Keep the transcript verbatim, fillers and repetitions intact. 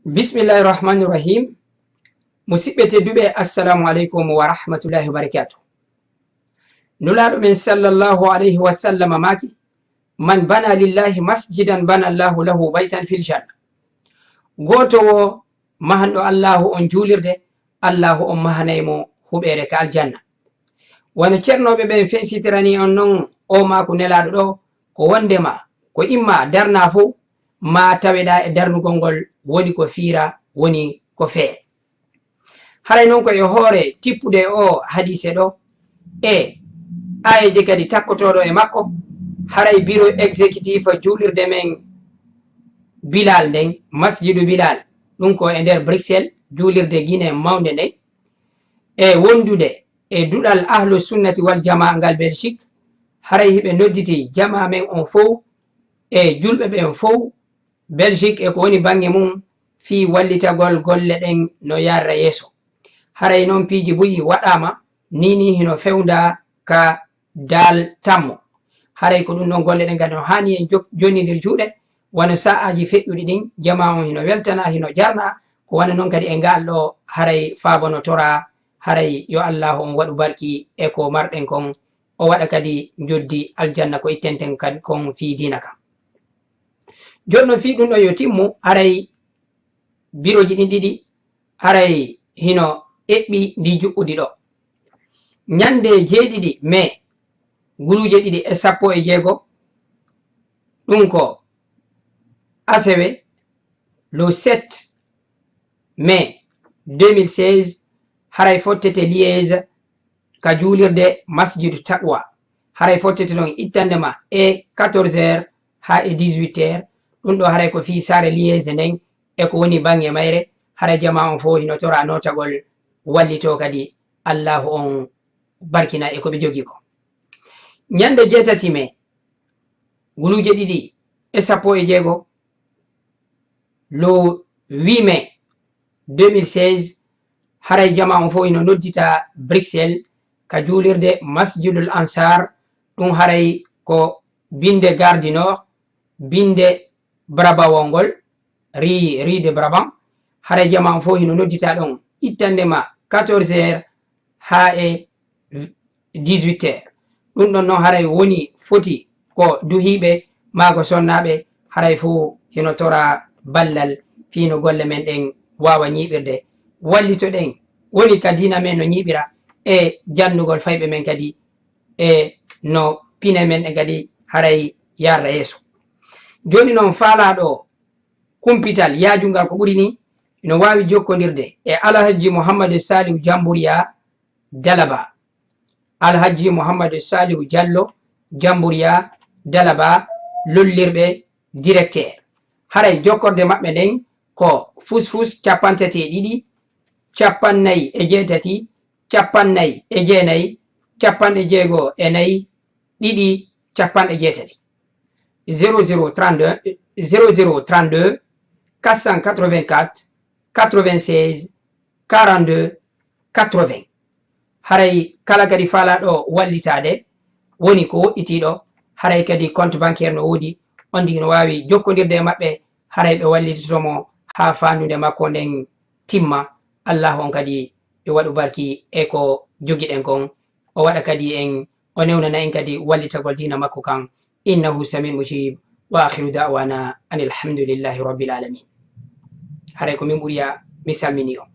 Bismillahi rahmani rahim. Musidɓe tedduɓe, assalamu aleykum wa rahmatullahi wa barakatuh. Nulaaɗo men sallallahu alayhi wa sallama maaki, "Man bana lillahi masjidan bana Allahu lahu baytan fil janna." Gooto wo mahanɗo Allahu on juulirde, Allahu on mahanay mo huɓeere ka aljanna. Wano ceernooɓe ɓen fensitirani on non, o maaku Nelaaɗo ɗo, ko wondema ko imma darna fow, ma taweɗaa e darnugol ngol woni ko fiira, woni ko feere. Haray non ko e hoore tippude o hadiise ɗo, e aayeeje kadi takkotooɗo e makko, haray biro exécutif juulirde men Bilal nden, Masjidu Bilal, ɗum ko e nder Bruxelles, juulirde Guinée mawnde nden, e wondude e duɗal Ahlu Sunnati wal Jamaa ngal Belgique, haray hiɓe nodditi jamaa men on fow e julɓe ɓen fow Belgique e ko woni baŋŋe mum fii wallitagol golle ɗen no yaarira yeeso. Haray non piiji buy waɗaama, nii nii hino fewnda ka daal tammo. Haray ko ɗum ɗon golle ɗen kadi no haani en jo-, jonnindir juuɗe, wano sa'aaji feƴƴuɗi ɗin, jamaa on hino weltana, hino jarna, ko wano non kadi e ngaal ɗo haray faabonotora, haray yo Allaahu on waɗu barki e ko marɗen kon, o waɗa kadi njoddi aljanna ko ittenten kadi kon fii diina kan. Jooni non fii ɗum ɗon yo timmu, haray birooji ɗin ɗiɗi, haray hino eɓɓi ndi juɓɓudi ɗo. Ñande jeeɗiɗi mai, guluuje ɗiɗi e sappo e jeego, ɗum ko asewe, le sept mai deux mille seize, haray fottete Liège ka juulirde Masjidu Taqwa. Haray fottete ɗon ittande ma e quatorze heures haa e dix-huit heures. Ɗum ɗo haray ko fii saare Liège nden e ko woni baŋŋe mayre. Haray jamaa on fow hino tora nootagol wallitoo kadi Allaahu on barkina e ko ɓe jogii ko. Ñande jeetati mai, guluuje ɗiɗi e sappo e jeego, le huit mai deux mille seize, haray jamaa on fow hino noddita Bruxelles ka juulirde Masjidul Ansar, ɗum haray ko binnde Gare du Nord, binnde Brabawol ngol, rue, rue de Brabant, haray jamaa on fow hino noddita ɗon ittande ma quatorze heures haa e dix-huit heures. Ɗum ɗon non haray woni foti ko duhiiɓe maa ko sonnaaɓe, haray fow hino tora ballal fii no golle men ɗen waawa ñiiɓirde. Wallitoɗen woni ka diina men no ñiiɓira e janndugol fayɓe men kadi e no pine men ɗen kadi haray yarra yeeso. Jooni non faalaaɗo kumpital yaajungal ko ɓuri ni, no waawi jokkondirde e Alhajji Muhammadu Salihu Jamburiya Dalaba. Alhajji Muhammadu Salihu Jallo Jamburiya Dalaba, lollirɓe directeur. Haray jokkorde maɓɓe nden ko fusfus capanɗe tati e ɗiɗi, capanɗe nayi e jeetati, capanɗe nayi e jeenayi, capanɗe jeego e nayi, ɗiɗi, capanɗe jeetati. Zéro zéro trente-deux, zéro zéro trente-deux, quatre cent quatre-vingt-quatre, quatre-vingt-seize, quarante-deux, quatre-vingts. Haray kala kadi faalaaɗo wallitaade woni ko woɗɗitiiɗo, haray kadi compte bancaire no woodi, on tigi no waawi jokkondirde e maɓɓe, haray ɓe wallitoto mo haa faandude makko nden timma. Allaahu on kadi yo waɗu barki e ko jogiɗen kon, o waɗa kadi en, o newnana en kadi wallitagol diina makko kan. Innahu samiun mujib. Wa akhiru da'wana anil hamdulillahi rabbil alamin. Haray ko min ɓuriya, mi salmini on.